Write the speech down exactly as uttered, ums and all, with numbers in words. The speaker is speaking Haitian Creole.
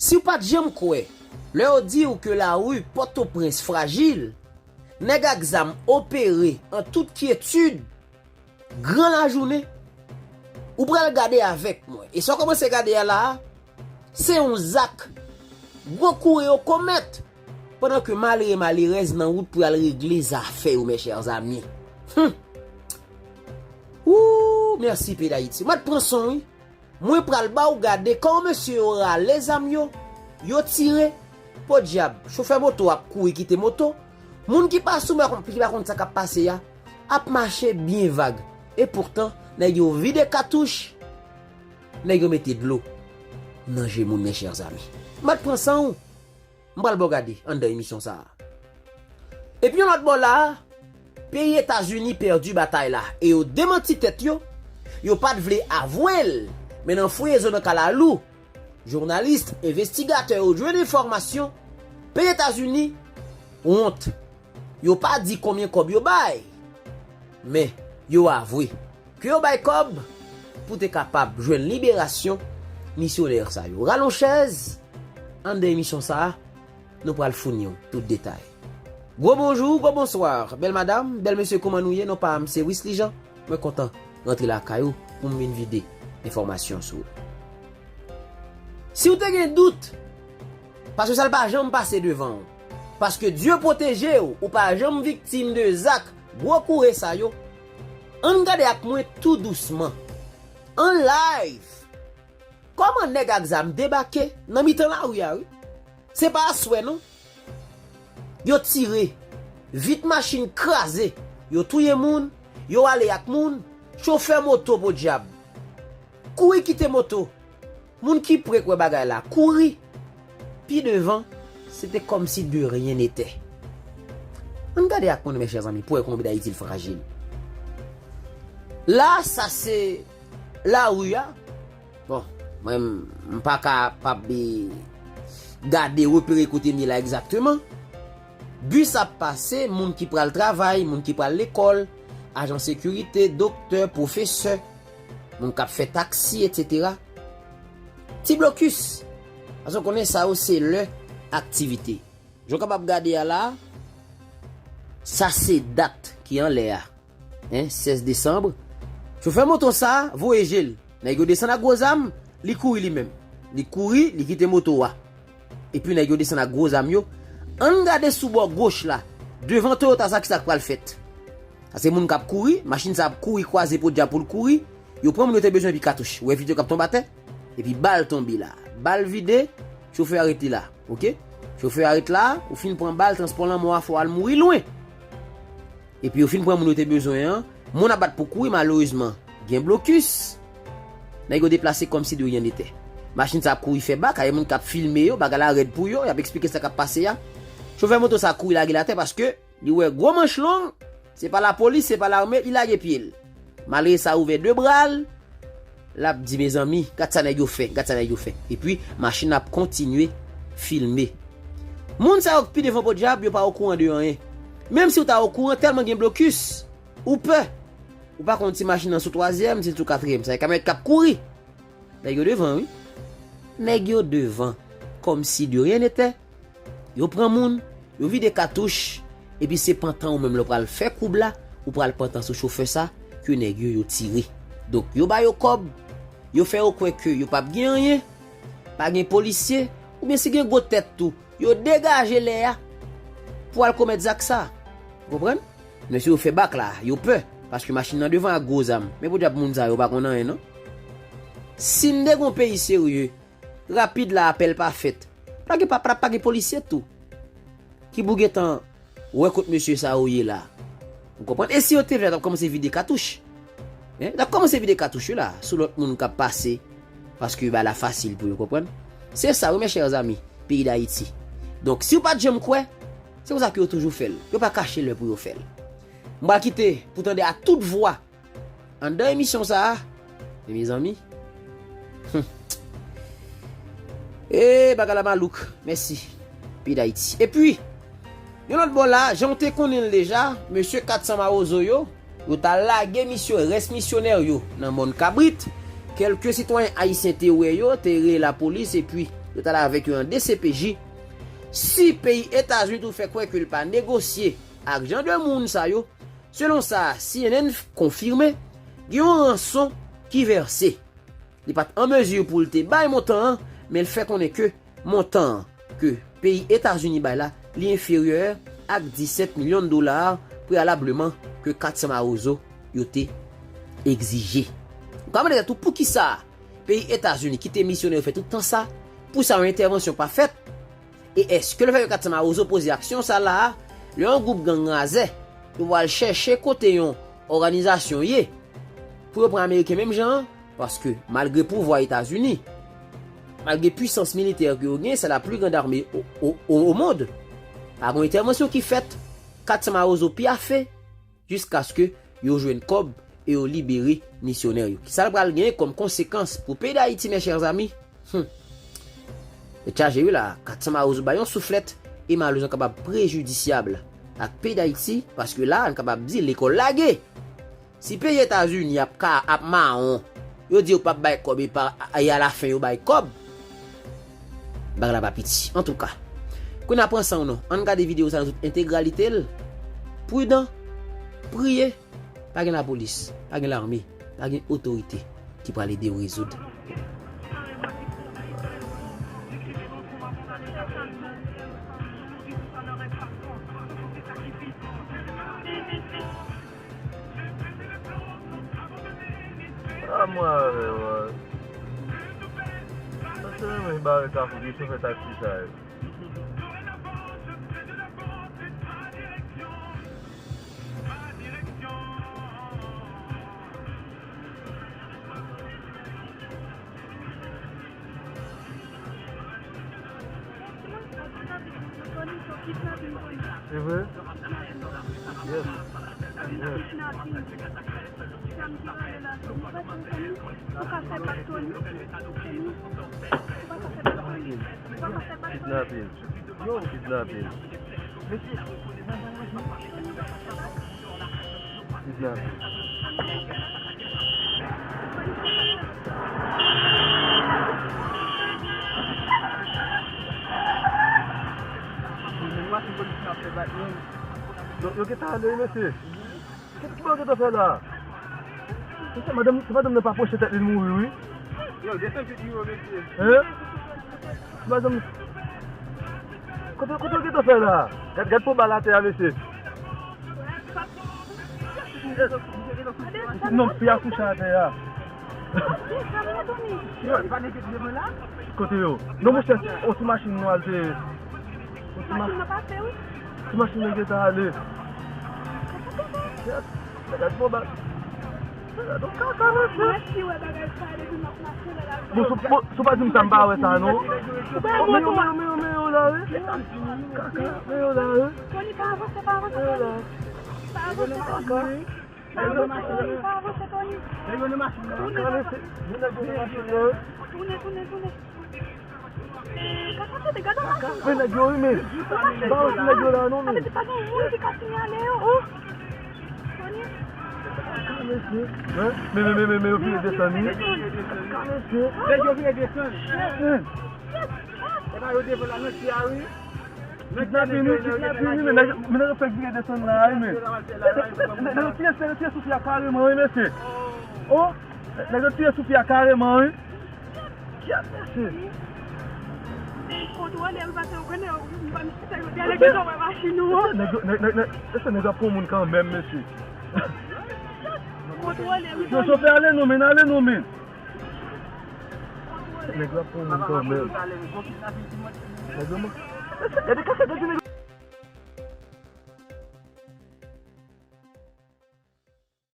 Si w pa t janm kwè, lè yo di w ke lari Pòtoprens frajil, nèg ak zam opere an tout kyetid, gran lajounen, ou pral gade avèk mwen. E sa w kòmanse gade a la a, se yon zak gwo kouri yo komèt, pandan ke malere malerèz nan wout pou y al regle zafè yo, mes chers amis. Hum. Ooh, mèsi peyi Dayiti. Mwen t pran son, wi. Mwen pral ba w gade kòman mesye yo rale zam yo, yo tire. Podyab, chofè moto ap kouri kite moto. Moun ki pa sou, ki pa konn sa k ap pase a, ap mache byen vag. E poutan, nèg yo vide katouch, nèg yo mete dlo nan je moun, mes chers amis. Mwen t pran san w. M pral ba w gade anndan emisyon sa a. Epi yon lòt bò la a, peyi Etazini pèdi batay la e yo demanti tèt yo, yo pa t vle avwe l, men nan fouye zo nan kalalou, jounalis, envestigatè yo jwenn enfòmasyon, peyi Etazini wont. Yo pa di konbyen kòb yo bay, men yo avwe ke yo bay kòb pou te kapab jwenn liberasyon misyonè sa yo. Rale yon chèz, anndan emisyon sa a, nou pral founi w tout detay. Gwo bonjou, gwo bonswa, bèl madanm, bèl mesye, kòman nou ye? Non pa m se Wisly Jean. Mwen kontan rantre lakay ou pou m vin vide enfòmasyon sou ou. Si w te gen dout, paske sa l pa janm pase devan w, paske Dye pwoteje w, ou pa janm viktim de zak gwo kouri sa yo, ann gade ak mwen tou dousman, an live, kòman nèg ak zam debake nan mitan lari a, wi. Se pa aswè, non. Yo tire, vit machin kraze, yo touye moun, yo ale ak moun, chofè moto, podyab, kouri kite moto. Moun ki pre k wè bagay la kouri. Pi devan, se te kòmsi de rien n'était. Ann gade ak mwen, mes chers amis, pou wè kòman peyi Dayiti frajil. La, sa se lari a. Bon, mwen, m pa kapab, eh, gade, repere kote m ye la egzakteman. Bis ap pase, moun ki pral travay, moun ki pral lekòl, ajan sekirite, doktè, pwofesè, moun k ap fè taksi, etsetera. Ti blokis. Paske w konnen sa yo se lè aktivite. Jan w kapab gade a la, sa se dat ki anlè a. Hein, sèz desanm. Chofè moto sa a voye je l. Nèg yo desann ak gwo zam, li kouri li menm. Li kouri, li kite moto a. Epi nèg yo desann ak gwo zam yo. Ann gade sou bò goch la. Devan Toyota sa, kisa k pral fèt? Sa se moun k ap kouri, machin sa ap kouri kwaze podyab pou l kouri. Yo pran moun yo te bezwen epi katouch. Ou wè videyo k ap tonbe atè? Epi bal tonbe la. Bal vide, chofè a rete la. Oke? Chofè a ret la, ou fin pran bal, transpò lanmò a, fò w al mouri lwen. Epi yo fin pran moun yo te bezwen an, moun ap bat pou kouri, malerezman, gen blokis. Nèg yo deplase kòmsi de rien n'était. Machin sa ap kouri fè bak, a gen moun k ap filme yo, bagay la rèd pou yo, y ap eksplike sa k ap pase a. Chofè moto sa kouri lage l atè paske li wè gwo manch long, se pa lapolis, se pa lame, li lage pye l. Malere sa ouvè de bra l, l ap di, mezanmi, gad sa nèg yo fè, gad sa nèg yo fè. Epi, machin ap kontinye filme. Moun sa yo k pi devan podyab, yo pa okouran de anyen. Menm si w ta okouran, tèlman gen blokis, ou pè. Ou pa konn si machin nan sou twazyèm, si l sou katriyèm. Sa e kamyonèt k ap kouri. Nèg yo devan, wi. Nèg yo devan. Kòmsi de rien n'était. Yo pran moun, yo vide katouch, epi se pantan ou menm lè w pral fè koub la, ou pral pantan sou chofè sa, ke nèg yo, yo tire. Donk, yo ba yo kòb, yo fè yo kwè ke yo p ap gen anyen, pa gen polisye, oubyen si gen gwo tèt tou, yo degaje lè a pou al komèt zak sa. Ou konprann? Men si yo fè bak la, yo pè, paske machin nan devan ak gwo zam. Men podyab moun sa yo pa konn anyen, non. Si n te gon peyi serye, rapid la, apèl pa fèt. Pa gen, pa, pa, pa gen polisye tou ki pou gentan wè kot mesye sa yo ye la. Ou konprann? E si yo te vle, yo t ap kòmanse vide katouch. Hein? Yo t ap kòmanse vide katouch yo la, sou lòt moun k ap pase, paske bagay la fasil pou yo, konprann? Se sa, wi, mes chers amis, peyi Dayiti. Donk, si w pa t janm kwè, se konsa ke yo toujou fè l. Yo pa kache lè pou yo fè l. M pral kite pou tande a tout vwa anndan emisyon sa a, men mezanmi. Hum. E bagay la malouk. Mèsi. Peyi Dayiti. Epi, yon lòt bò la, jan w te konnen l deja, mesye kat san Mawozo yo, yo t al lage misyon, rès misyonè yo nan mòn Kabrit. Kèlke sitwayen ayisyen te wè yo, te rele lapolis, epi yo t al avèk yo nan D C P J. Si peyi Etazini tou fè kwè ke l pa negosye ak jan de moun sa yo, selon sa C N N konfime, gen yon ranson ki vèse. Li pa t an mezi pou l te bay montan an, men l fè konnen ke montan an ke peyi Etazini bay la, li enferyè ak disèt milyon dola preyalableman ke kat san Mawozo yo te egzije. Ou ka mande tèt ou poukisa peyi Etazini kite misyonè yo fè tout tan sa pou sa yon entèvansyon pa fèt? E èske lefètke kat san Mawozo poze aksyon sa la a, lè yon gwoup gang razè yo pral chèche kote yon òganizasyon ye pou yo pran Ameriken menm jan an? Paske malgre pouvwa Etazini, malgre pwisans militè ke yo gen, se la pli grand ame o, o, o, o mond, pa gen entèvansyon ki fèt, kat san Mawozo pyafe jiskaske yo jwenn kòb e yo libere misyonè yo. Kisa l pral genyen kòm konsekans pou peyi Dayiti, mes chers amis? Hmm. Tèt chaje wi la, kat san Mawozo bay yon souflèt e malerezman kapab prejidisyab ak peyi Dayiti, paske la, n kapab di lekòl lage. Si peyi Etazini ap ka ap mawon, yo di yo p ap bay kòb e pa, e alafen yo bay kòb, bagay la pa piti. Antouka, kounye a pran san w non. Ann gade videyo sa nan tout entegralite l. Pridan, priye, pa gen lapolis, pa gen lame, pa gen otorite ki pral ede w rezoud. A mwen avè w. Sa se mwen menm bare kafou ki chofè taksi sa yo. Se vre? Yes. Yes. Kidnapin. Kidnapin. Kidnapin. Yo, yo gentan ale wi, mesye. Kisa yo gentan fè la? Mesye, madanm, si madanm nan pa pwoche tèt li, l mouri wi. Yo, desann pitit yo, mesye. Hein? Madanm, kote, kote w gentan fè la? Gad, gad pou bal atè a, mesye. Non, fi a kouche atè a. Kote yo? Non, monchè, on ti machin nwa l te ye. On ti ma-, ti machin nan gentan ale. Gad pou bal. Bon, si, bon, si w pa di m sa, m pa wè sa, non. Men yo, men yo, men yo, men yo la, wi. Kaka, men yo la, wi. Men yo la. Kaka. Kaka, mesye. Tounen, tounen, tounen. Men nèg yo wi, men. M pa wè si nèg yo la non, men. Kaka, mesye. Men, men, men, men, men, yo vire desann wi. Kaka, mesye. Nèg yo vire desann. Epa yo devan la nan ti a wi. Kidnapin wi, kidnapin wi, men nèg, men nèg yo fèk vire desann la wi, men. Nèg yo tire, nèg yo tire sou fi a kareman wi, mesye. Oh, nèg yo tire sou fi a kareman wi. Kiyès mesye? Kontwole m, pase ou konnen, m pa misye yo te ale gentan wè machin ou an. Nèg yo, nèg, nèg, nèg, mesye, nèg yo ap pran moun kanmenm, mesye. Kontwole m. Yo, chofè, ale non, men, ale non, men. Nèg yo ap pran moun kanmenm. Nèg yo, mesye, gade kaka, gade nèg yo.